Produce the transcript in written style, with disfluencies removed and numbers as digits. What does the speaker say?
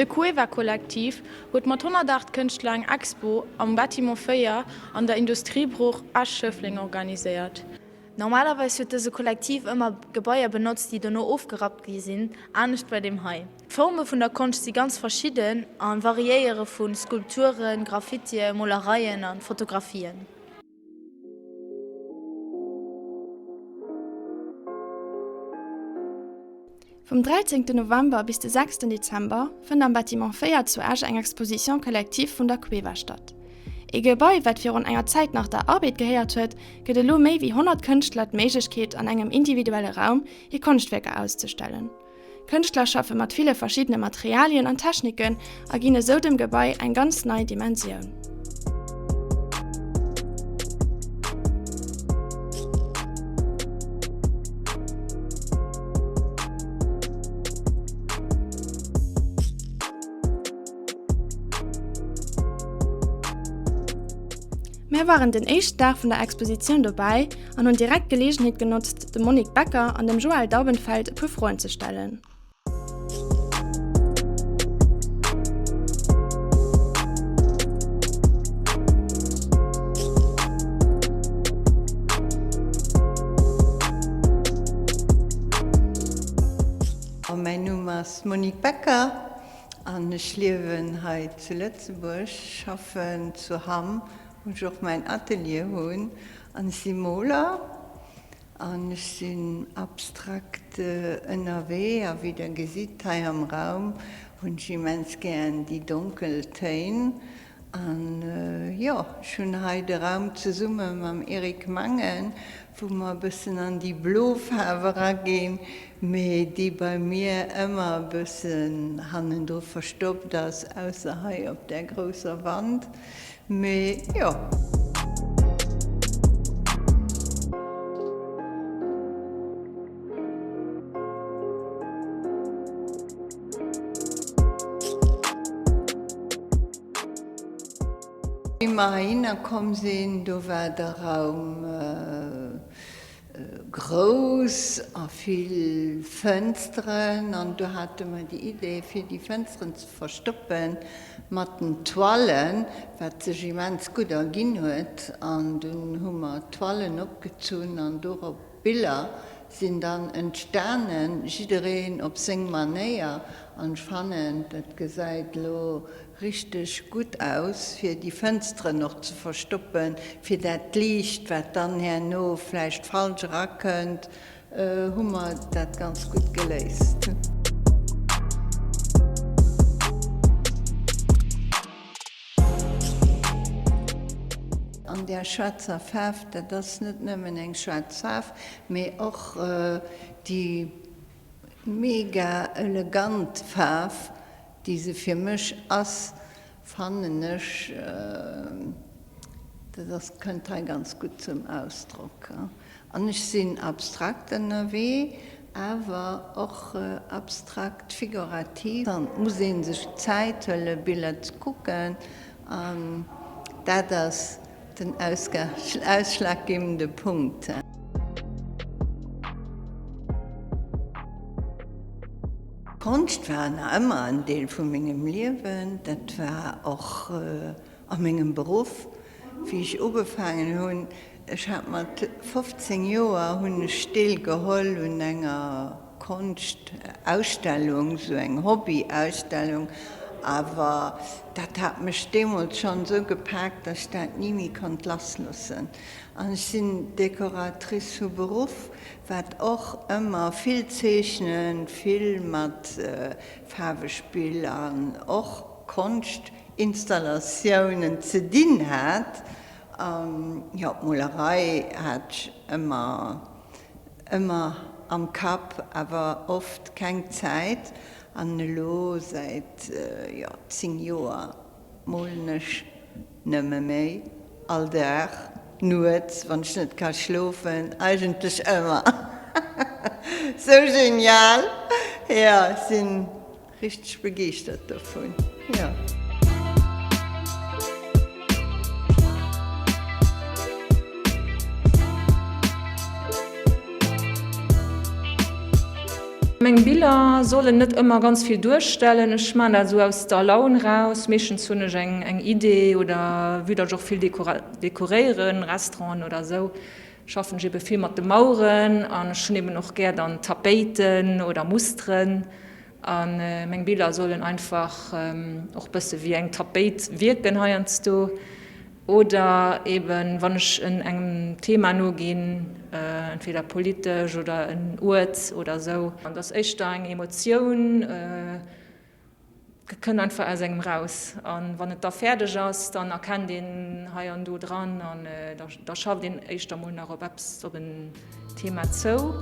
De Cueva Kollektiv huet mat 108 Kënschtler eng Expo am Bâtiment 4 an der Industriebrooch Esch-Schëffleng organiséiert. Normalerweis huet dëse Kollektiv ëmmer Gebaier benotzt, déi dono ofgerappt gi sinn, anescht bei deem hei. D'Forme vun der Konscht si ganz verschidden a variéiere vu Skulpturen, Graffitie, Molereien a Fotografien. Vum 13 November bis de 6 Dezember fënnt am Bâtiment 4 zu Esch eng Exposition collective vun der Cueva statt. Ee Gebai, wat virun enger Zäit nach der Arbed gehéiert huet, gëtt elo méi wéi 100 Kënschtler d'Méiglechkeet an engem individuelle Raum hir Konschtwierker auszestellen. Kënschtler schaffe mat ville verschiddene Materialien an Techniken a ginn esou dem Gebai eng ganz nei Dimensioun. Mär waren den éischten Dag vun der Expositioun dobäi an hunn direkt d'Geleegenheet genotzt, dem Monique Becker an dem Joël Daubenfeld e puer Froen ze stellen. Mäin Numm ass Monique Becker an ech liewen hei zu Lëtzebuerg, schaffen zu Hamm, wou ech och mäin Atelier hunn an ech si Moler. An ech sinn abstrakt ënnerwee a wéi der gesitt hei am Raum hunn ech immens gären déi donkel Téin. An jo, ech hunn hei de Raum zesumme mam Eric Mangen, wou mer e bëssen an déi blo Faarf eraginn, mee déi bei mir ëmmer e bëssen hannendru verstoppt ass, ausser hei op där grousser Wand. Mee jo. Wéi mer heihinner komm sinn, do war de Raum grouss a vill Fënsteren an do hate mer déi Idee fir déi Fënsteren ze verstoppe mat den Toilen, wat sech immens gutt erginn huet. An dunn hu mer d'Toilen opgezunn an dorop Biller sinn dann entstanen, jiddereen op seng Manéier an ech fannen dat gesäit elo richteg gutt aus fir déi Fënsteren och ze verstoppen, fir dat Liicht wat dann herno vläicht falsch erakënnt, hu mer dat ganz gutt geléist. An där schwaarzer Faarf, dat ass net nëmmen eng schwaarz Faarf, mee och déi mega elegant Faarf, déi se fir mech ass, fannen ech, dat ass, kënnt hei ganz gutt zum Ausdrock. An ech sinn abstrakt ënnerwee, awer och abstrakt figurativ. An et muss ee sech Zäit huelen, Biller ze kucken, an dat ass den ausschlaggebende Punkt. Konscht war nach ëmmer en Deel vu mengem Liewen. Dat war och a mengem Beruff, wéi ech ugefaangen hunn. Ech hat mat 15 Joer hunn ech Deel geholl un enger Konschtausstellung, sou eng Hobbyausstellung, awer dat hat mech deemools schonn esou gepaakt, datt ech dat ni méi konnt lassloossen. An ech sinn Decoratrice vu Beruff, wat och ëmmer vill zeechnen, vill mat Faarwespill an och Konschtinstallatiounen ze dinn hat. An jo, d'Molerei hat ech ëmmer, ëmmer am Kapp, awer oft keng Zäit. An elo säit, jo, 10 Joer Molen ech nëmme méi all Dag, nuets wann ech net ka schlofen, eigentlech ëmmer. Sou genial, jo ech sinn richteg begeeschtert dovun, jo. Meng Biller sollen net ëmmer ganz vill duerstellen. Ech maan dat esou aus der Laun raus. Meeschtens hunn ech eng eng Idee oder vue datt ech och vill dekoréieren, Restauranten oder esou, schaffen ech ebe vill mat de Maueren an ech hunn eben och gär dann Tapéiten oder Musteren. A meng Biller sollen einfach och bësse wéi eng Tapéit wierken heiansdo. Oder eben wann ech engem Thema noginn, entweder politesch oder en Uert oder esou. Et ass éischter eng Emotioun, kënnt einfach aus engem raus. A wann et da fäerdeg ass, dann erkennt een hei an do dran an da schafft een éischter mol nach op eppes, op en Thema zou.